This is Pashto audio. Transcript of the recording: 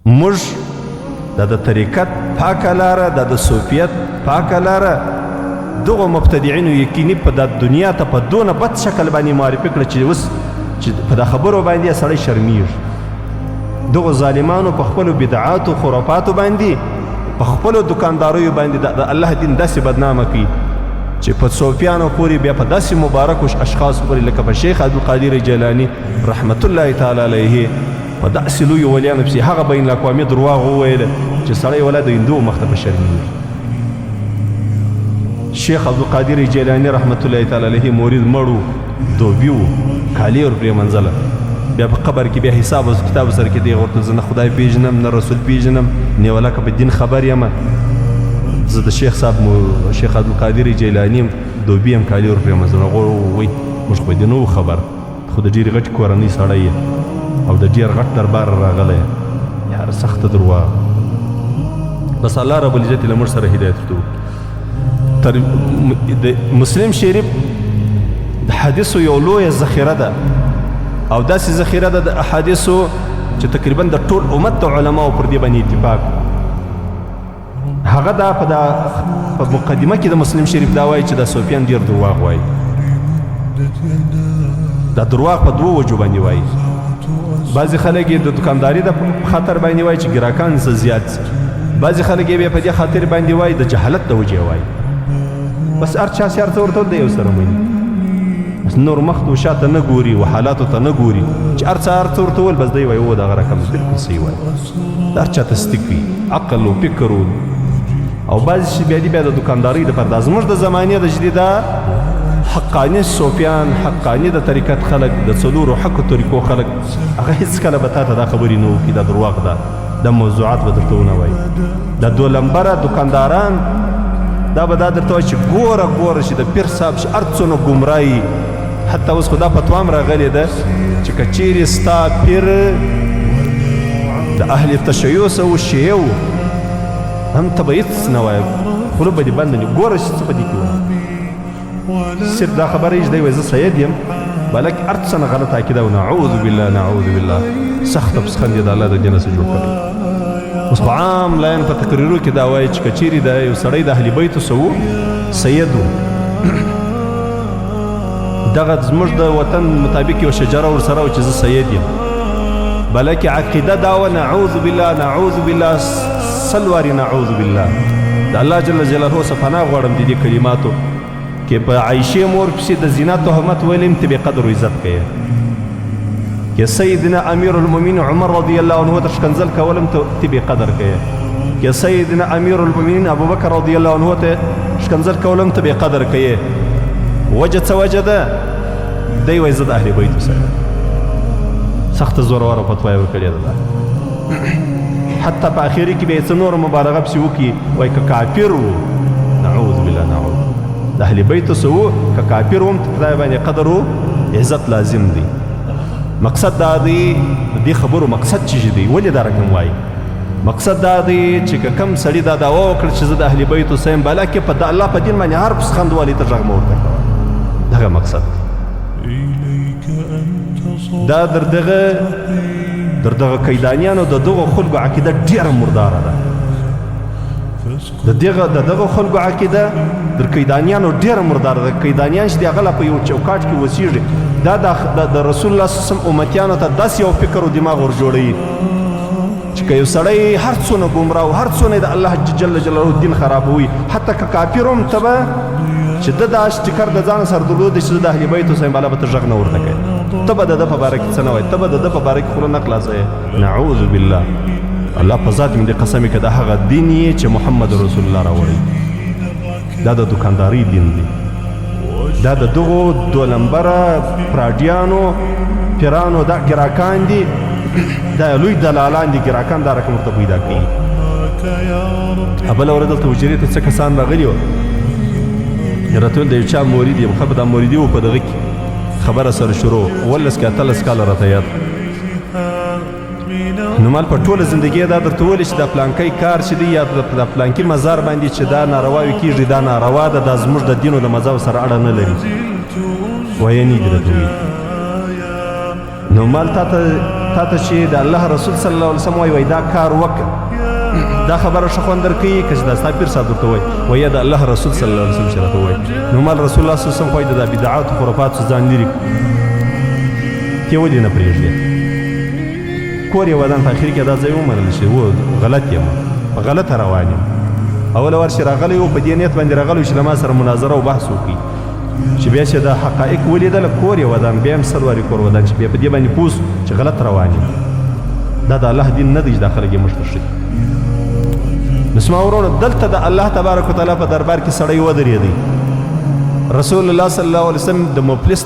موږ دا د طریقت پاکه لاره، دا د صوفیت پاکه لاره دغو مبتدعینو یقیني په دا دنیا ته په دونه بد شکل باندې معرفي کړه چې اوس چې په دا خبرو باندې سړی شرمیږي. دغو ظالمانو په خپلو بدعاتو خرافاتو باندې په خپلو دکانداریو باندې د الله دین داسې بدنامه کوي چې په صوفیانو پورې بیا په داسې مبارکو اشخاصو پورې لکه په شیخ عبدالقادر جیلاني رحمت الله تعالی علیه په داسې لویو ولیانو پسې هغه بین الاقوامي درواغ وویل چې سړی ولا د هندو مخته په شرمېږي. شیخ عبدالقادر جیلاني رحمت الله تعالی علیه مرید مړ و، دوبي و، کالي ور پرې منځله، بیا په قبر کې بیا حساب او کتاب سره کې دی ورته زه نه خدای پېژنم نه رسول پېژنم نه ولاکه په دین خبر یم، زه د شیخ صاحب شیخ عبدالقادر جیلاني یم، دوبي یم، کالي ور پرې منځله. وایي موږ خو په دې نه وو خبر، خو د ډېرې غټې کورنۍ سړی یې او د ډېر غټ دربار راغلی یې. یاره سخته درواغ. بس الله رب العزت یې له موږ سره هدایت ورته وکړي. تر د مسلم شریف د حدیثو یو لویه ذخیره ده او داسې ذخیره ده د احادیثو چې تقریبا د ټول امت د علماو پر دې باندې اتفاق. هغه دا په دا په مقدمه کې د مسلم شریف دا وایي چې دا صوفیان ډېر درواغ وایي. دا درواغ په دوو وجو باندې وایي. بعضې خلک یې د دکانداري د خاطر باندې وایي چې ګراکان څه زیات سي، بعضې خلک یې بیا په دې خاطر باندې وایي د جهالت د وجې وایي. بس هر چا چې هر څه ورته دی یو سره مني، بس نور مخ و شاته نه ګوري و حالاتو ته نه ګوري چې هر څه هر څه ورته وویل بس دی وایي او دغه رقم بالکل صحیح وایي. هر چا تصدیق کوي عقل او فکر او بعضې چې بیا دي بیا د دکاندارۍ دپاره دا زموږ د زمانې د چې دا حقاني صوفیان، حقاني د طریقت خلک، د څلورو حقو طریقو خلک، هغه هېڅکله به تا ته دا خبرې نه وکړي، دا درواغ ده، دا موضوعات به درته ونه وایي. دا دوه لمبره دکانداران دا به دا درته وایي چې ګوره ګوره چې د پیر صاحب چې هر څونه ګمراهي، حتی اوس خو دا فتوا هم راغلې ده چې که چیرې ستا پیر د اهل تشیع سه و شیعه و هم ته به هېڅ نه وایې، خوله به دې بنده نیو، ګوره چې څه په دې کې وایي. صرف دا خبره یې چې دی وایي زه سید یم، بلکې هر څه نه غلطه عقیده و، نعوذ بالله نعوذ بالله، سخته پسخند یې د الله د دینه څه جوړ کړی. اوس خو عام لاین په تقریرو کې دا وایي چې که چیرې د یو سړی د اهل بیتو څه و سید و، دغه زموږ د وطن مطابق یو شجره ورسره و چې زه سید یم، بلکې عقیده دا وه نعوذ بالله نعوذ بالله سل وارې نعوذ بالله، د الله جل جلاله څخه پناه غواړم د دې کلماتو کې په عایشې مور پسې د زنا تهمت ویلم ته بې قدر و عزت کوې، کې سیدنا امیر المؤمنین عمر رضی الله عنه ته ښکنځل کولم ته بې قدر کوې، کې سیدنا امیر المؤمنین ابوبکر رضی الله عنه ته ښکنځل کولم ته بې قدر کوې. وجه څه وجه ده؟ دی وایي زه د اهل بیتو سره سخته زوروره فتوا یې ورکړې ده. حتی په اخري کې بیا یې څه نوره مبالغه پسې وکړي، وایي که کافر و، نعوذ بالله نعوذ، د اهل بیتو څه و که کافر وم ته خدای باندې قدر و عزت لازم دی. مقصد دا دی د دې خبرو مقصد چې دی ولې دا رقم وایي؟ مقصد دا دی چې که کم سړي دا دعوه وکړه چې زه د اهل بیتو څه یم، بلکې په د الله په دین باندې هر پسخند والي ته غږ مه ورته کوه، دغه مقصد دی. دا در دغه کیدانیانو د دغو خلکو عقیده ډېره مرداره ده. د دغه خلکو عقیده در کیدانیانو ډېره مرداره ده. کیدانیان چې د هغه لا په یو چوکاټ کې وسیږي، دا د رسول الله صلی الله علیه وسلم امتیانو ته داسې یو فکر او دماغ ور جوړوي چې که یو سړی هر څونه ګمراه او هر څونه د الله جل جلاله دین خرابوي، حتی که کافر هم، ته به چې ده دا سټیکر د ځان سره درلود چې زه د اهل بیتو سره یم، بالا به ته غږ نه ورته کوې، ته به د ده په باره کې څه نه وایې، ته به د ده په باره کې خوله نه خلاصوې. نعوذ بالله. الله په ذات مې دې قسم که دا هغه دین یې چې محمد رسول الله راوړی، دا د دکاندارۍ دین دی، دا د دغو دوه لمبره پراډیانو پیرانو دا ګراکان دي، دا لوی دلالان دي، ګراکان دا رقم ورته پیدا کوي. بله ورځ دلته حجرې ته څه کسان راغلي وو، راته ویل د یو چا مرید یم، ښه به دا مریدي و، په دغه کې خبره سره شروع 17 که 18 کاله راته یاد. نو مال په ټوله زندګي دا درته وویل چې دا پلانکی کار چې دی یا دا پلانکي مزار باندې چې دا نارواوې کېږي، دا ناروا ده، دا زموږ د دین او د مذهب سره اړه نه لري. وایي نه دي راته ویلي. نو مال تا ته تا ته چې د الله رسول صلی الله علیه وسلم وایي، وایي دا کار وکړه، دا خبره ښه خوند درکوي که چې دا ستا پیر صاحب درته وایي، وایي د الله رسول صلی الله علیه وسلم چې راته وایي. نو مال رسول الله صلی الله علیه وسلم وایي د دا بدعات او خرافاتو ځان لرې کړو، ته ولې نه پرېږدې؟ کور یې ودان. په اخر کې دا ځای ومنل شي و غلط یم، په غلطه روان یم. اوله وار چې راغلی و په دې نیت باندې راغلی چې له ما سره مناظره او بحث وکړي، چې بیا چې دا حقایق ولیدل کور یې ودان، بیا هم سل وارې کور ودان چې بیا په دې باندې پوه چې غلط روان یم. دا د الله دین نه دی چې دا خلک یې موږ ته ښیي. نو زما وروڼو، دلته د الله تبارک وتعالی په دربار کې سړی ودرېدی. رسول الله صلی الله علیه وسلم د مفلس